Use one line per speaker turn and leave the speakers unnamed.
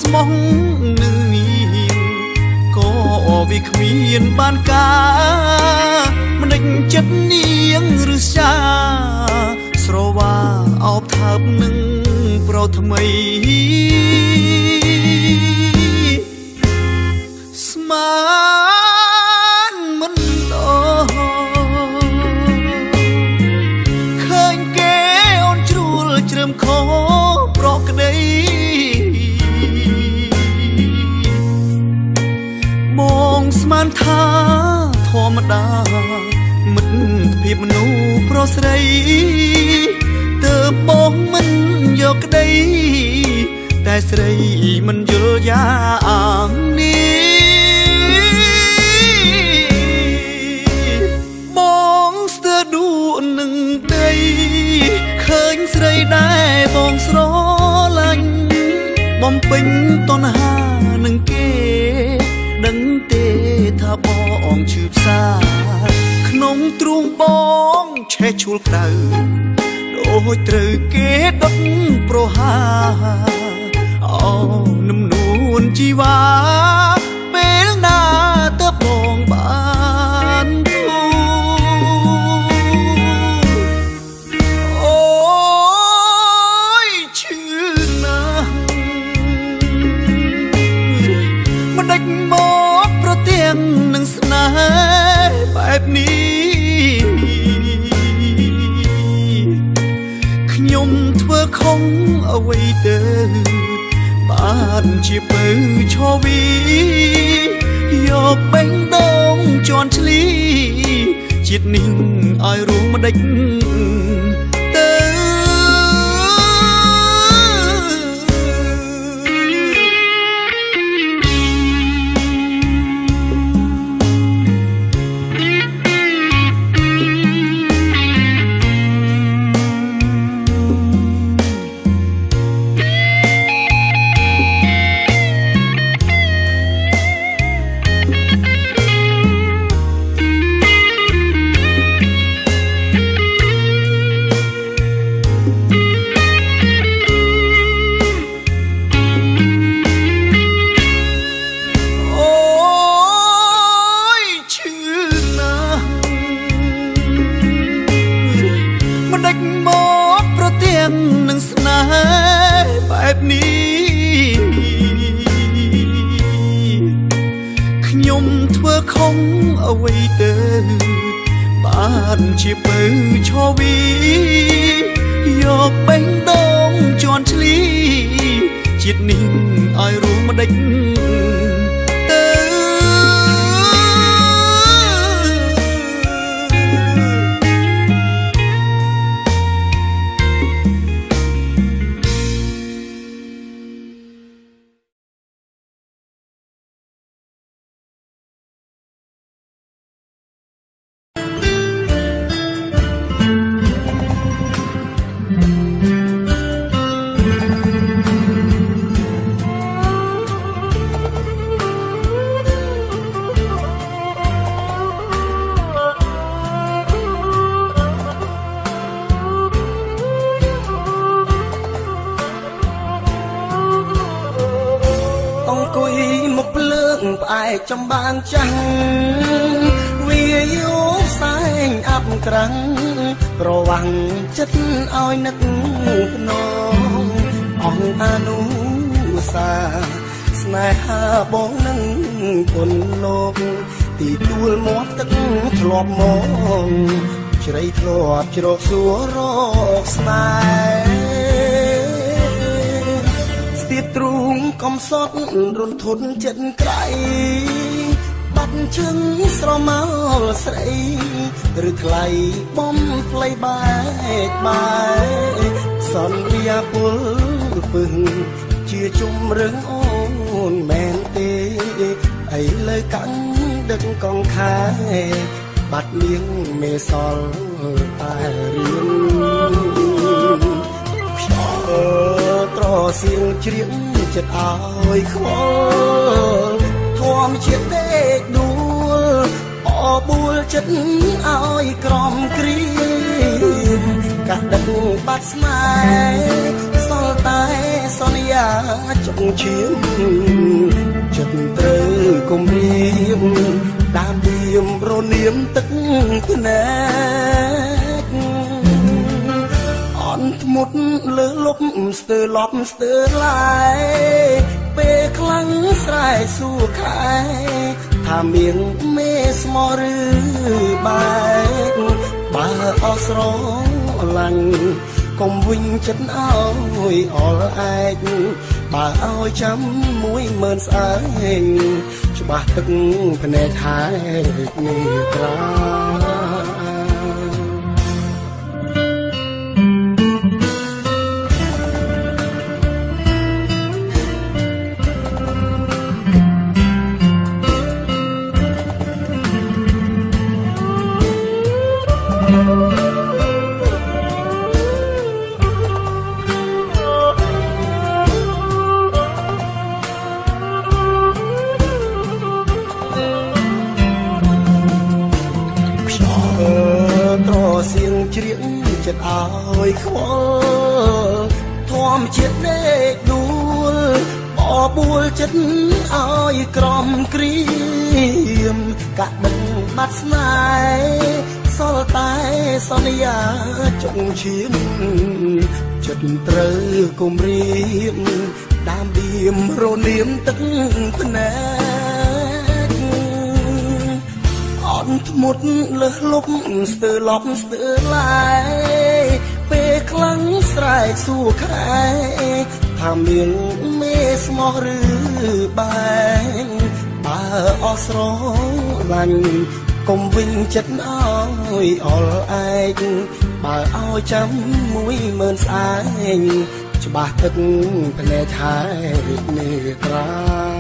ស្មោះនឹងនាងក៏វាគ្មានបានការមិនដេចចិត្តនាងឬសាស្រវាអោបថើបនឹងប្រថ្មីស្មានមិនដល់ឃើញគេអូនជ្រួលជ្រើមខប្រក្តីបងស្មានថាធម្មតាមិត្តភាពមនុស្សប្រុសស្រីទើបបងមិនយកក្តីតែស្រីមិនយល់យ៉ាងនេះបងស្ទើរដួលនឹងដីឃើញស្រីដែរបងស្រឡាញ់បំពេញតណ្ហានឹងគេដឹងទេថាបងឈឺផ្សាក្នុងទ្រូងបងឆេះឈួលក្តៅដូចត្រូវគេដុតប្រហាអូនំនួនជីវ៉ាពេលណាទើបបងបានទូអូយឈឺណាស់មិនដេចមកប្រទាំងនឹងស្នេហ៍បែបនេះខ្ញុំធ្វើខុសអ្វីទៅបានជាពៅឈវីយកបេះដូងជន់ឈ្លីជាតិនេះឲ្យរួមមិនដេចទៅខ្ញុំធ្វើខុសអ្វីទៅបានជាពៅឈវីយកបេះដូងជន់ឈ្លីជាតិនេះឲ្យរួមមិនដេចទៅ
ចំបានចាំងវាយោផ្សែងអាប់ក្រាំងប្រវាំងចិត្តឲ្យនឹកភ្នងអង្គអនុសាស្នេហាបងនឹងគុណលោកទីទួលមាត់ទឹកធ្លាប់មកជ្រៃធ្លាប់ជ្រកសួររកស្នេហ៍ស្ទាបទ្រូងកំសត់រុនធន់ចិត្តក្រៃបាត់ជឹងស្រមោលស្រីឬថ្លៃបំផ្លៃបែកបែកសន្យាពលពឹងជាជំរឿងអូនមែនទេឥឡូវកាំងដឹកកងខែបាត់លៀងមេសល់តែរៀងខ្យល់ត្រសៀងជ្រៀងចិត្តឲ្យខ្វល់ធម្មជាតិដេកដួលអបួលចិត្តឲ្យក្រំគ្រីកាក់ដឹកបាត់ស្នេហ៍សល់តែ សន្យាចុងឈាមចិត្តត្រូវគំរាមដើមៀមរនាមទឹកភ្នែកអន់ធ្មត់លើលុបស្ទើលប់ស្ទើឡាយពេលខ្លាំងស្រែសួរខែថាមានមេស្មោះឬបែកបើអស់ស្រឡាញ់កុំវិញចិត្តឲ្យអល់ឯកបើឲ្យចាំ10000ស្អែកច្បាស់ទឹកភ្នែកហែកនេះត្រាសៀងជ្រៀងចិត្តឲ្យខ្វល់ធម្មជាតិដេកដួលបបួលចិត្តឲ្យក្រំក្រៀមកាក់បិទបាត់ស្នេហ៍សល់តែសន្យាចុងឈាមចិត្តត្រូវគំរាមដើមៀមរនាមទឹកភ្នែកអន់ធ្មត់លើសលុបស្ទើលប់ស្ទើឡាយពេលខ្លាំងស្រែកសួរខែថាមានមេស្មោះឬបែកបើអស់ស្រឡាញ់កុំវិញចិត្តឲ្យអល់ឯកបើឲ្យចាំ10000ស្អែកច្បាស់ទឹកភ្នែកហែកនេត្រា